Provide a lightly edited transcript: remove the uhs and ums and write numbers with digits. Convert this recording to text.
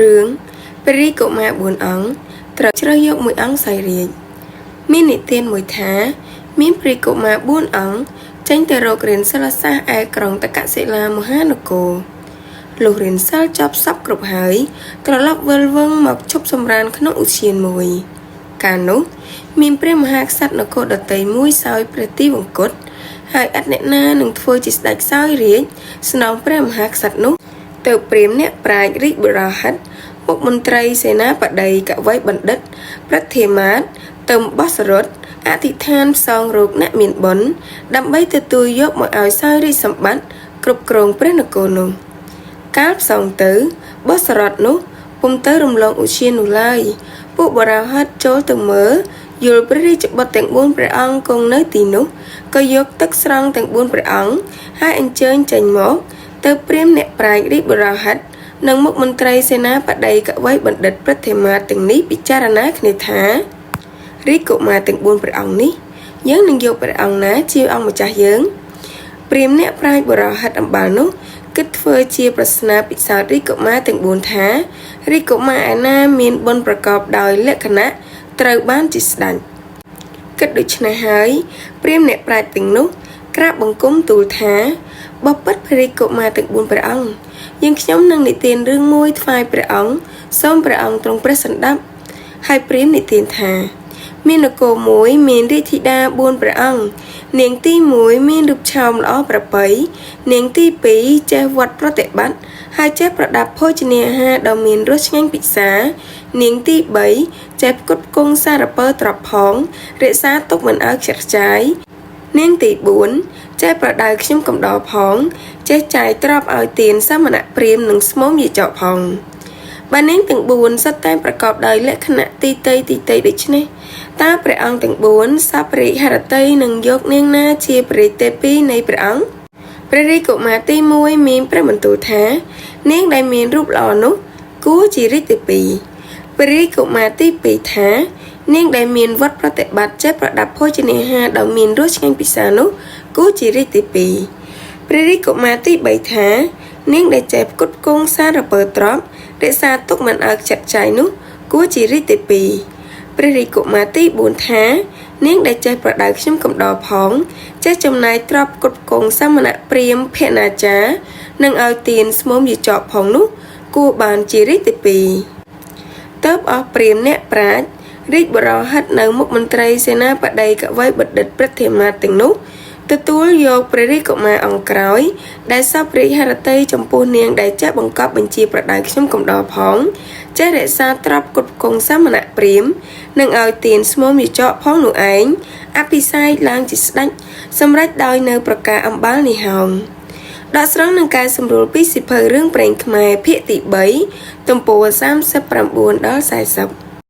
រឿងព្រះរាជកុមារ4អង្គត្រូវជ្រើសយកមួយអង្គសោយរាជ្យមាននិទានមួយថា មានព្រះរាជកុមារ4អង្គចេញទៅរករៀនសិលសាស្ត្រឯក្រុងតក្កសិលាមហានគរលុះរៀនសិលចប់សពគ្រប់ហើយត្រឡប់វិលវឹងមកឈប់សម្រានក្នុងឧទ្យានមួយ កាលនោះ មានព្រះមហាក្សត្រនគរដតីមួយសោយព្រះទីវង្គតហើយឥតអ្នកណានឹងធ្វើជាស្ដេចសោយរាជ្យស្នងព្រះមហាក្សត្រនោះទៅព្រាហ្មណ៍អ្នកប្រាជ្ញរាជបុរោហិតមុខមន្ត្រីសេនាបតីកវីបណ្ឌិតព្រឹទ្ធាមាត្យទៅបោះសរុតអធិដ្ឋានផ្សងរោគអ្នកមានបុណ្យដើម្បីទទួលយកមកឲ្យសោយរាជសម្បត្តិគ្រប់គ្រងព្រះនគរនោះកាលផ្សងទៅបោះសរតនោះពុំទៅរំលងឧទ្យាននោះឡើយពួកបរោហិតចូលទៅមើលយល់ព្រះរាជបុត្រទាំង4ព្រះអង្គគង់នៅទីនោះក៏យកទឹកស្រង់ទាំង4ព្រះអង្គហើយអញ្ជើញចេញមកទៅព្រាហ្មណ៍អ្នកប្រាជ្ញរាជបុរោហិតនិងមុខមន្ត្រីសេនាបតីកវីបណ្ឌិតព្រឹទ្ធាមាត្យទាំងនេះពិចារណាគ្នាថារាជកុមារទាំង4ព្រះអង្គនេះយើងនឹងយកព្រះអង្គណាជាអង្គម្ចាស់យើងព្រាហ្មណ៍អ្នកប្រាជ្ញបុរោហិតអំបាលនោះគិតធ្វើជាប្រស្នាពិសោធន៍រាជកុមារទាំង4ថារាជកុមារឯណាមានបុណ្យប្រកបដោយលក្ខណៈត្រូវបានជាស្ដេចគិតដូច្នេះហើយព្រាហ្មណ៍អ្នកប្រាជ្ញទាំងនោះក្រាបបង្គំទូលថាបបិទ្ធព្រះរាជកុមារទាំង4ព្រះអង្គយើងខ្ញុំនឹងនិទានរឿងមួយថ្វាយព្រះអង្គសូមព្រះអង្គទ្រង់ព្រះសន្តាប់ហើយព្រាហ្មណ៍និទានថាមាននគរមួយមានរាជធីតា4ព្រះអង្គនាងទី1មានរូបឆោមល្អប្រពៃនាងទី2ចេះវត្តប្រតិបត្តិហើយចេះប្រដាប់ភោជនាហារដ៏មានរសឆ្ងាញ់ពិសានាងទី3ចេះផ្គត់ផ្គង់សារពើទ្រព្យផងរក្សាទុកមិនឲ្យខ្ជិតខ្ចាយនាងទី4ចេះប្រដៅខ្ញុំកំដរផងចេះចាយទ្រព្យឲ្យទានសមណព្រាហ្មណ៍និងស្មូមយាចកផងបើនាងទាំង4សុទ្ធតែប្រកបដោយលក្ខណៈទីតីទីតីដូច្នេះតើព្រះអង្គទាំង4សពរាជហឫទ័យនឹងយកនាងណាជាព្រះរាជទេពីនៃព្រះអង្គព្រះរាជកុមារទី1មានព្រះបន្ទូលថានាងដែលមានរូបល្អនោះគួរជារាជទេពីព្រះរាជកុមារទី2ថានាងដែលមានវត្តប្រតិបត្តិចេះប្រដាប់ភោជនាហារដ៏មានរសឆ្ងាញ់ពិសានោះគួរជារាជទី2ព្រះរាជកុមារទី3ថានាងដែលចេះផ្គត់ផ្គង់សារពើទ្រព្យរក្សាទុកមិនឲ្យខ្ជិតខ្ចាយនោះគួរជារាជទី2ព្រះរាជកុមារទី4ថានាងដែលចេះប្រដៅខ្ញុំកំដរផងចេះចំណាយទ្រព្យផ្គត់ផ្គង់សមណព្រាហ្មណ៍ភនាចារនិងឲ្យទានស្មូមយាចកផងនោះគួរបានជារាជទី2ទៅអស់ព្រាហ្មណ៍អ្នកប្រាជ្ញរាជបុរោហិតនៅមុខមន្ត្រីសេនាបតីកវីបណ្ឌិតព្រឹទ្ធាមាត្យទាំងនោះទទួលយកព្រះរាជកុមារអង្គក្រោយដែលសពរាជហឫទ័យចំពោះនាងដែលចេះបង្កប់បញ្ជាប្រដៅខ្ញុំកំដរផងចេះរក្សាទ្រព្យផ្គត់ផ្គង់សមណព្រាហ្មណ៍និងឲ្យទានស្មូមយាចកផងនោះឯងអភិសេកឡើងជាស្ដេចសម្រេចដោយនៅប្រការអំបាលនេះហោងដកស្រង់នឹងកែសម្រួលពីសិភៅរឿងព្រេងខ្មែរភាគទី3ទំព័រ39ដល់40។